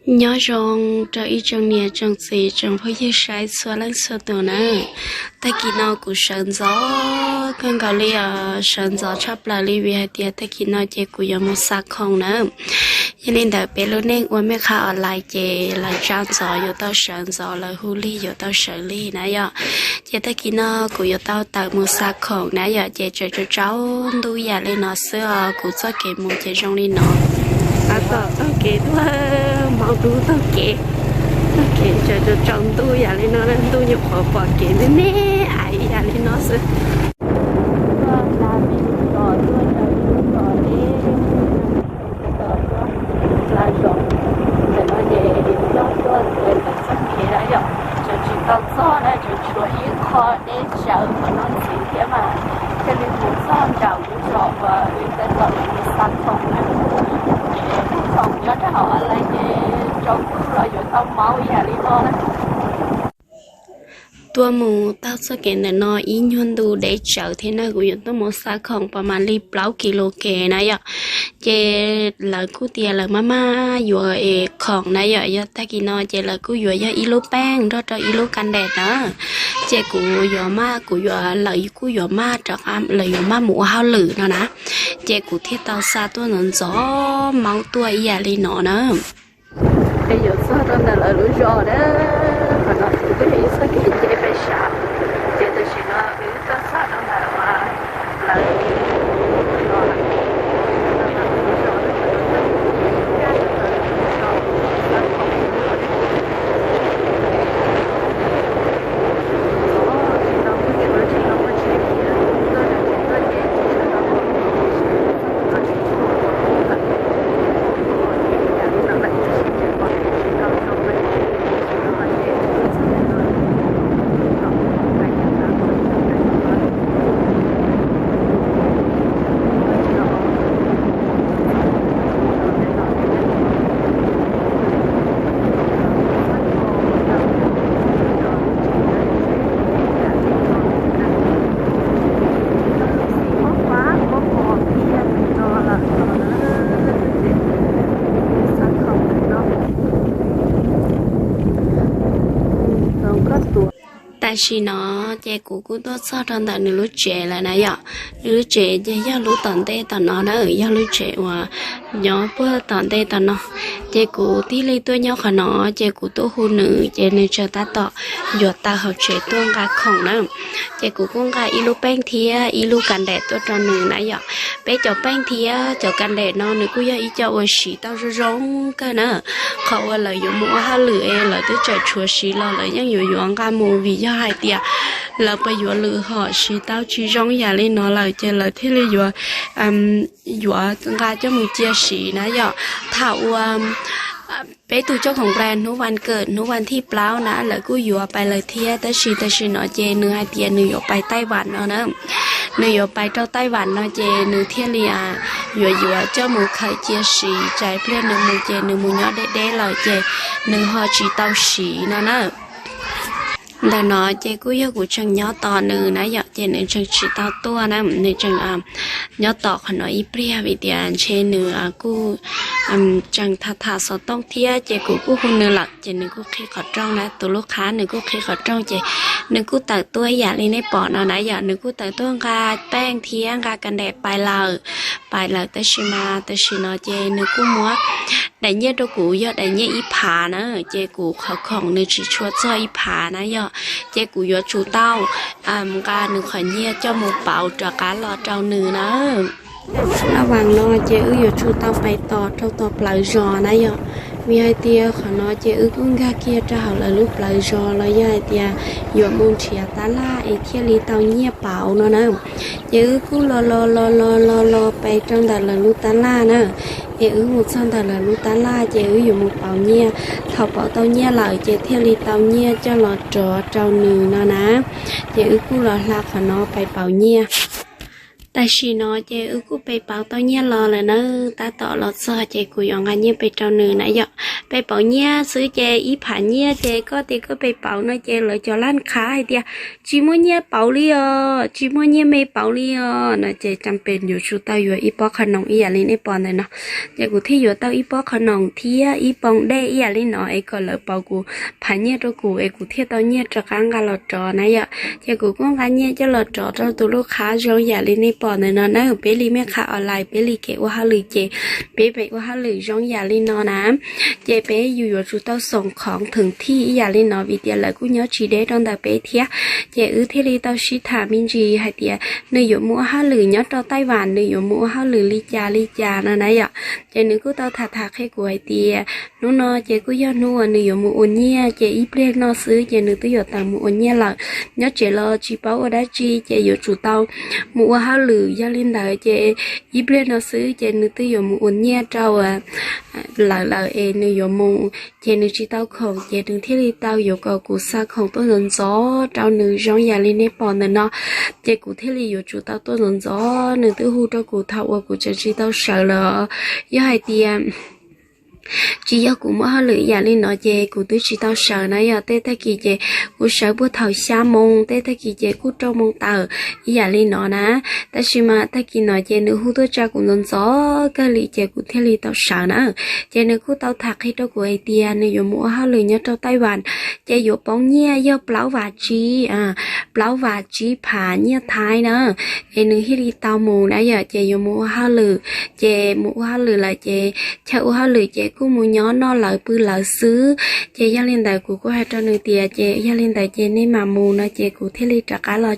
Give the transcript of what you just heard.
Nyob zoo rau ib tsoom niam tsoom txiv tsoom phooj ywg saib txhua leej txhua tus nawb. Tag kis no kuv sawv ntxov kawg nkaus li os, sawv ntxov tshaj plaws li vim hais tias tag kis no ces kuv yuav mus xa khoom nawb. Yog li ntawd peb lub neej ua mej qha online ces lawv tsa ntxov yuav tau sawv ntxov, lawv hu lig yuav tau sawv lig na yom. Ces tag kis no kuv yuav tau tawm mus xa khoom na yom, ces tseem tsaus ntuj yam li no xwb os. Kuv txoj kev mus ces zoo li no. Tab tom taug kev tuaj, hmoob dub taug kev, taug kev tseem tsaus ntuj yam li no, ntuj nyuam qhuav pom kev me me ais yam li no xwb. Tuaj hla me lub zos tuaj rau lub zos deb, tuaj hla zos ntawm no ces nyob tuaj ntawm txoj kev na yom, tseem tsis tau txog na, tseem tshuav ib qho deb tsawv qhov no ntxiv thiab mas thiaj li mus txog nram lub zos uas wb tab tom los mus xa khoom na. Ces khoom nyob rau hauv online ces tsaus ntuj los yuav tau maub yam li no na. Tuaj mus taug txoj kev ntawm no ib nyuag ntu deb tsawv thiab na, kuv yuav tuaj mus xa khoom pas mam li plaub kis lus kev na yom. Ces lawv kuj tias lawv maj maj yuav es khoom na yom, yog tag kis no ces lawv kuj yuav yog ib lub peej nrog rau ib lub kas ntes na. Ces kuv yuav maj, kuv yuav, lawv kuj yuav maj rov qab, lawv yuav maj mus ua hauj lwm no na. Ces kuv thiaj tau xa tuaj ntxov ntxov maub tuaj ib yam li no na. Peb yuav txog rau ntawm lawv lub zos na, qhov no kuj yog ib txoj kev nce pem sab, ces tam sim no wb tuaj txog rau ntawm lawv Tam sim no ces kuv kuj tuaj txog rau ntawm nws lub tsev lawm na yom. Nws lub tsev ces yog lub tom ntej tom no na, yog lub tsev uas nyob puag tom ntej tom no. Ces kuv thiaj li tuaj nyob qhov no, ces kuv tuaj hu nws ces nws tseem tab tom yuav tawm hauv tsev tuaj nqa khoom na. Ces kuv kuj nqa ib lub peej thiab ib lub kas ntes tuaj rau nws na yom. Peb cov peej thiab cov kas ntes no nws kuj yog ib co uas siv tau zoo zoo kawg na. Qhov uas lawv yuav mus ua hauj lwm es lawv twb tseem tshuav siv los lawv yeej yuav yuav nqa mus vim yog hais tias lawv puas yuav lwm hom siv tau tsis zoo yam li no lawm ces lawv thiaj li yuav yuav nqa coj mus cia siv na yom. Thaum uas peb tus coj khoom plas hnub vas kawm hnub vas thij plaub na lawv kuj yuav pais lawm thiab, tab sis tam sim no ces nws hais tias nws yuav pais Taij Vam no na. Nws yuav pais rau Taij Vam no ces nws thiaj li yuav yuav coj mus khaws cia siv, tsam pliag nws mus ces nws mus nyob deb deb lawm ces nws ho tsis tau siv no na. Ntawm no ces kuj yog kuv tseem nyob tos nws na yom, ces nws tseem tsis tau tuaj na, nws tseem nyob tos qhov no ib pliag vim tias ntshe nws kuj tseem tham tham xov tooj thiab, ces kuv kuj hu nws lawm ces nws kuj qhib qhov rooj na, tus lub qhab nws kuj qhib qhov rooj ces nws kuj tawm tuaj ib yam li nej pom no na yom, nws kuj tawm tuaj nqa peej thiab nqa kas ntes pais lawm, pais lawm tab sis mas tam sim no ces nws kuj muab daim nyiaj rau kuv yog daim nyiaj ib phav na, ces kuv qhov khoom nws tsis tshua txog ib phav na yom, ces kuv yuav tsum tau nqa nws qhov nyiaj coj mus pauv rov qab los rau nws na. Laj Vam no ces wb yuav tsum tau pais tos rau tom plawv zos na yom, vim hais tias qhov no ces wb kuj nkag kiag rau hauv lawv lub plawv zos los yog hais tias yuav mus nrhiav tab laj es thiaj li tau nyiaj pauv no na. Ces wb kuj los los los los los los pais rau ntawm lawv lub tab laj na. Es wb mus txog ntawm lawv lub tab laj ces wb yuav mus pauv nyiaj. Thaum pauv tau nyiaj lawm ces thiaj li tau nyiaj coj los rov rau nws no na. Ces wb kuj los hla qhov no pais pauv nyiaj. Tam sim no ces wb kuj pais pauv tau nyiaj los lawm na, tab tom los txog ces kuv yuav nqa nyiaj pem rau nws na yom. pe pauv nyiaj xwb ces ib phav nyiaj ces koj tias koj pe pauv no ces lawv cov laj qhav hais tias tsis muaj nyiaj pauv li os, tsis muaj nyiaj me pauv li os no ces cam pes yuav tsum tau yuav ib pob qhov noom ib yam li nej pom ntawm no. Ces kuv thiaj yuav tau ib pob qhov noom thiab ib poo dej ib yam li no es kom lawv pauv kuv phav nyiaj rau kuv es kuv thiaj tau nyiaj rov qab nqa los rov na yom. Ces kuv kuj nqa nyiaj coj los rov rau tus lub qhab zoo yam li nej pom ntawm no na. Peb li mej qha online, peb li kev ua hauj lwm ces peb pem ua hauj lwm zoo yam li no na. Ces peb yus yuav tsum tau xoom khoov theem thij ib yam li no vim tias lawv kuj nyob tsis deb rau ntawm peb thiab. Ces wb thiaj li tau sib tham me ntsis hais tias nws yuav mus ua hauj lwm nyob rau Taij Vam, nws yuav mus ua hauj lwm li cas li cas no na yom. Ces nws kuj tau tham tham qhia kuv hais tias hnub no ces kuj yog hnub uas nws yuav mus ua nyiaj, ces ib pliag no xwb ces nws twb yuav tawm mus ua nyiaj lawm. Nyob tsev los tsis paub ua dab tsi ces yuav tsum tau mus ua hauj lwm. Yog li ntawd ces ib pliag no xwb ces nws twb yuav mus ua nyiaj rau lawv lawm es nws yuav mus, ces nws tsis tau khoom ces nws thiaj li tau yuav kom kuv xa khoom tuaj ntxov ntxov rau nws zoo yam li nej pom ntawm no. Ces kuv thiaj li yuav tsum tau tuaj ntxov ntxov, nws twb hu rau kuv thaum uas kuv tseem tsis tau sawv lawm. Yog hais tias tsis yog kuv muaj hauj lwm ib yam li no ces kuv twb tsis tau sawv na yom. Tej tag kis ces kuv sawv puag thaum xya moo, tej tag kis ces kuj rau moo tawm ib yam li no na. Tab sis mas tag kis no ces nws hu tuaj tsa kuv ntxov ntxov kawg li ces kuv thiaj li tau sawv na. Ces nws kuj tau tham qhia rau kuv hais tias nws yuav mus ua hauj lwm nyob rau Taij Vam, ces yuav poob nyiaj yog plaub vas tsib, plaub vas tsib phav nyiaj Thaib na. Es nws thiaj li tau mus na yom. Ces yuav mus ua hauj lwm, ces mus ua hauj lwm lawm ces chaw ua hauj lwm ces kuj mus nyob noj lawv pw lawv xwb. Ces yog li ntawd kuv kuj hais rau nws tias ces yog li ntawd ces nej mam mus no ces kuv thiaj li rov qab los